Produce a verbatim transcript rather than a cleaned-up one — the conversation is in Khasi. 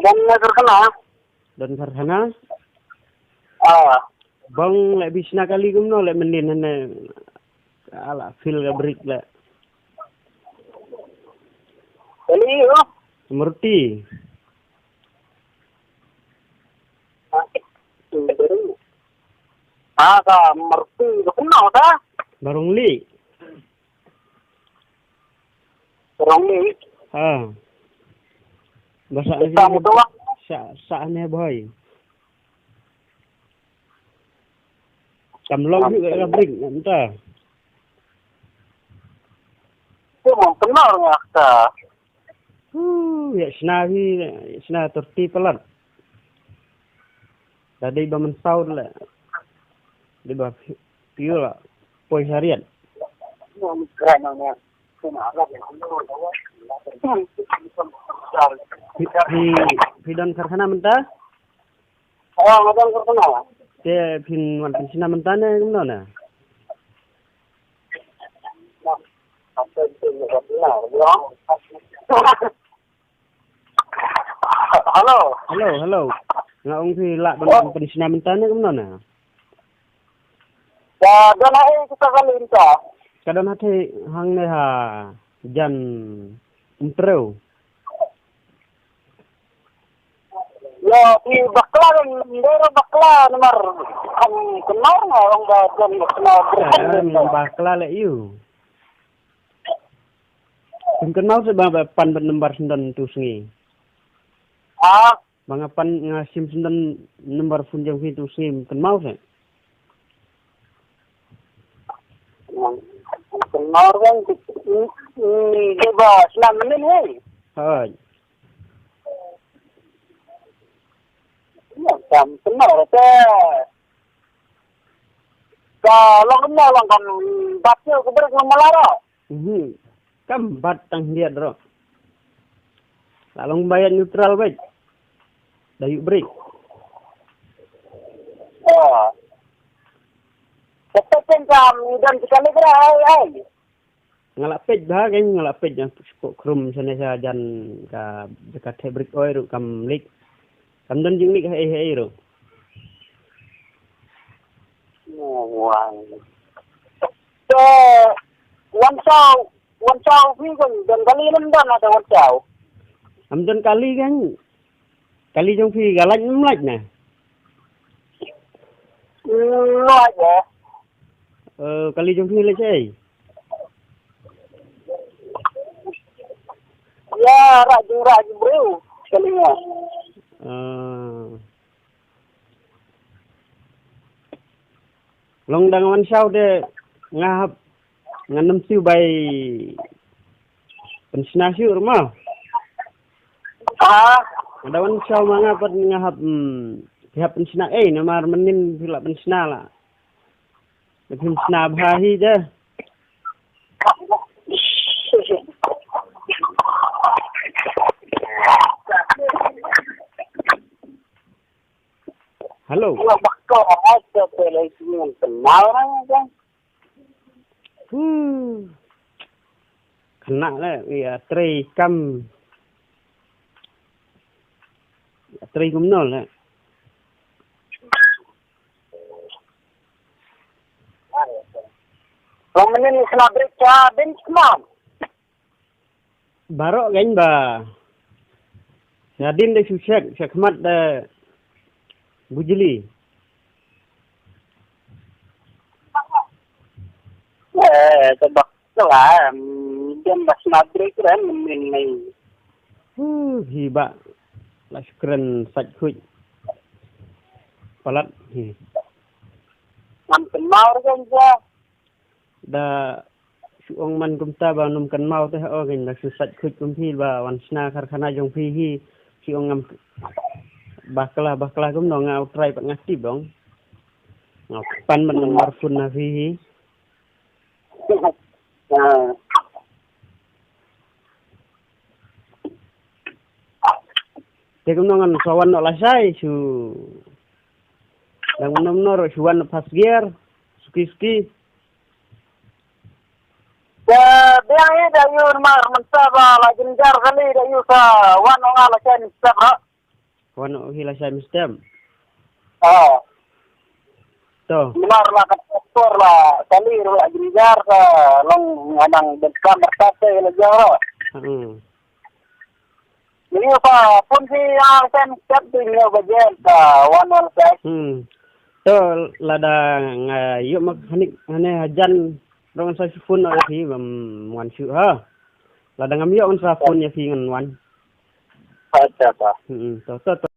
Don na karkhana. Don karkhana? Ah. Bang leh bishna kali kumno leh mendin hane. Ala fil ka brik leh. Kali yo. Murti. Ah, ka Murti ka kumno ta? Barong li. Rong ni. Ha. Ba sa ni. Sa mutu wak. Sa sa ne boy. Kam long hi ka bring nta. Tu mo kenal ngak ta. Hu, ya sna hi, ya sna turti palat. Tadi ba men saud le. Di ba piu la. Poi harian. Phi, phi, phi don karkhana mynta? Oh, nga don karkhana. Te phin wan pynshna mynta ne kumno ne? Hello. Hello, hello. Nga ong phi lah ban wan pynshna mynta ne kumno ne? Ka don ha ei kita kali mynta? Ka don ha thei hangne ha jan Umtrew. Yo, phi bakla, ndero bakla namar kam kenal nga ong ba don bakla. Bakla le yu. Phin kynmaw se ba, ba pan bad number syndon tu sngi. Ah. Ba nga pan nga sim syndon number phone jong phi tu sngi, kynmaw se. Kynmaw kan, mm, mm, de ba snam men hei. Hoi. Ya, kam kynmaw te. Ka long kynmaw long kan bat ke brek long malara. Mhm. Kam bat tang hiat ro. La long bayat neutral bait. Da yu brek. Ah. Kata kan kam dan sekali kira ai ai. Nga la peit bha kan, nga la peit yang ko krum sene sa jan ka jaka te brek oi ru kam lik. Kam don jingmik hai hai ro. Wang. Te wan saw, wan saw phi kan don kali nem don ada wan saw. Am don kali kan. Kali jong phi ka lait nem lait na. Lait ya. Eh, kali jong phi lait sei. Ya, rajin rajin bro. Kali ya. Eh. Long dang wan saw de nga hap ngan nem siew bai pynsna siew rma. Ah. Nga da wan saw ma nga pat nga hap, hmm, hap pynsna ei namar mynnin phi la pynsna la. Pynsna bha hi de. Hello. Ua bak ko ai ko pele sini kenal orang aja. Hmm. Kena le ya trei kam. Ya trei kumno le. Kau menini kena break ya bin semam. Baroh kein ba. Nadin da shu check, check khmat da bujli. Eh, to bak to la, em, dem bas madre kren min nei. Huh, hi ba. La shu kren sait khuid. Palat hi. Ngam kynmaw re kein ja. Da shu ong man kumta ba ngam kynmaw te ha o kein da shu sait khuid kum phi ba wan shna karkhana jong phi hi. Shu ong ngam bakla bakla kumno nga u trai pat nga tip dong. Nga pan man number phone na phi hi. Ah. Te kumno ngan sa wan noh lashai shu. Dang kumno kumno ruh shu wan noh first gear. Suki suki. Te biang ïa da ïa u namar mynta ba la jynjar kali da ïa u sa wan noh nga lashai mynstep ruh. Wan hi la shai mynstep. Ah. To. Ymar la ka doktor la kali la jingjar ka long nganang ben kam markat te la jaro. Hmm. Ni pa pun si yang sen step tu ni ba jen ka wan wan sa. Hmm. To lada nga yu mak hanik hane hajan rong sa phone ïa phi bam wan shu ha. Lada ngam yu ngan sa phone ïa phi ngan wan. Acha pa. Hmm. To to to.